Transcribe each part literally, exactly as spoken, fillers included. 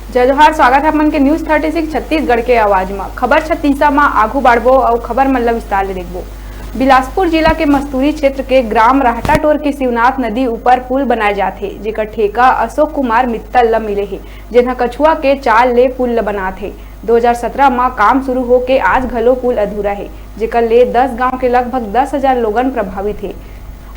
जय जोहार, स्वागत है अपन के न्यूज़ थर्टी सिक्स छत्तीसगढ़ के आवाज म। खबर छत्तीसा म आगू बढ़बो अउ खबर मन ल विस्तार ले देखबो। बिलासपुर जिला के मस्तूरी क्षेत्र के ग्राम राहटाटोर के शिवनाथ नदी ऊपर पुल बनाए जात हे, जेकर ठेका अशोक कुमार मित्तल ल मिले हे, जेन ह कछुआ के चाल ले पुल ल बनात हे। दो हज़ार सत्रह म काम शुरू होके आज घलो पुल अधूरा हे, जेकर ले दस गांव के लगभग दस हज़ार लोगन प्रभावित हे।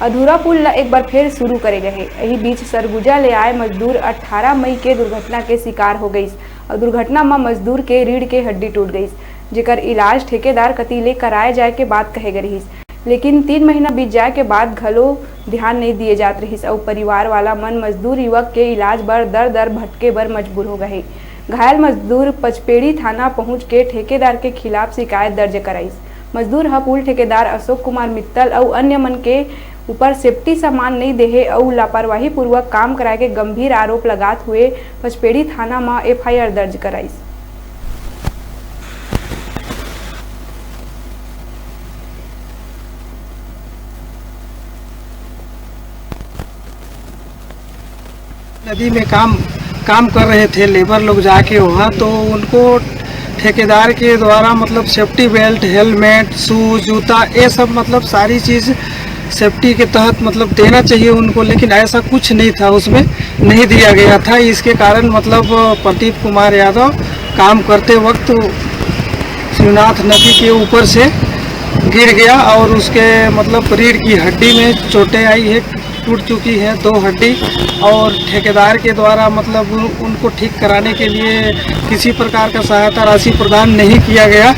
अधूरा पुल ल एक बार फेर शुरू करे गए हे। एही बीच सरगुजा ले आए मजदूर अठारह मई के दुर्घटना के शिकार हो गइस अउ दुर्घटना म मजदूर के रीढ़ के हड्डी टूट गइस, जेकर इलाज ठेकेदार कति ले कराए जाए के बात कहे गे रिहिस। लेकिन तीन महीना बीत जाए के बाद घलो ध्यान नइ दिए जात रिहिस अउ परिवार वाला मन मजदूर युवक के इलाज बर दर दर भटके बर मजबूर हो गए हे। घायल मजदूर पचपेड़ी थाना पहुंच के ठेकेदार के खिलाफ शिकायत दर्ज कराइस। मजदूर ह पुल ठेकेदार अशोक कुमार मित्तल अउ अन्य मन के ऊपर सेफ्टी सामान नइ देहे अउ लापरवाही पूर्वक काम कराए के गंभीर आरोप लगात हुए पचपेड़ी थाना म एफआईआर दर्ज कराइस। नदी में काम काम कर रहे थे लेबर लोग जाके वहाँ, तो उनको ठेकेदार के द्वारा मतलब सेफ्टी बेल्ट, हेलमेट, शूज, जूता, ये सब मतलब सारी चीज़ सेफ्टी के तहत मतलब देना चाहिए उनको, लेकिन ऐसा कुछ नहीं था उसमें, नहीं दिया गया था। इसके कारण मतलब प्रदीप कुमार यादव काम करते वक्त शिवनाथ नदी के ऊपर से गिर गया और उसके मतलब रीढ़ की हड्डी में चोटें आई है, टूट चुकी है दो हड्डी। और ठेकेदार के द्वारा मतलब उन- उनको ठीक कराने के लिए किसी प्रकार का सहायता राशि प्रदान नहीं किया गया।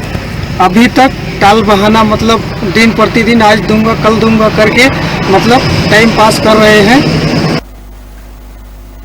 अभी तक टाल बहाना मतलब दिन प्रतिदिन आज दूंगा, कल दूंगा करके मतलब टाइम पास कर रहे हैं।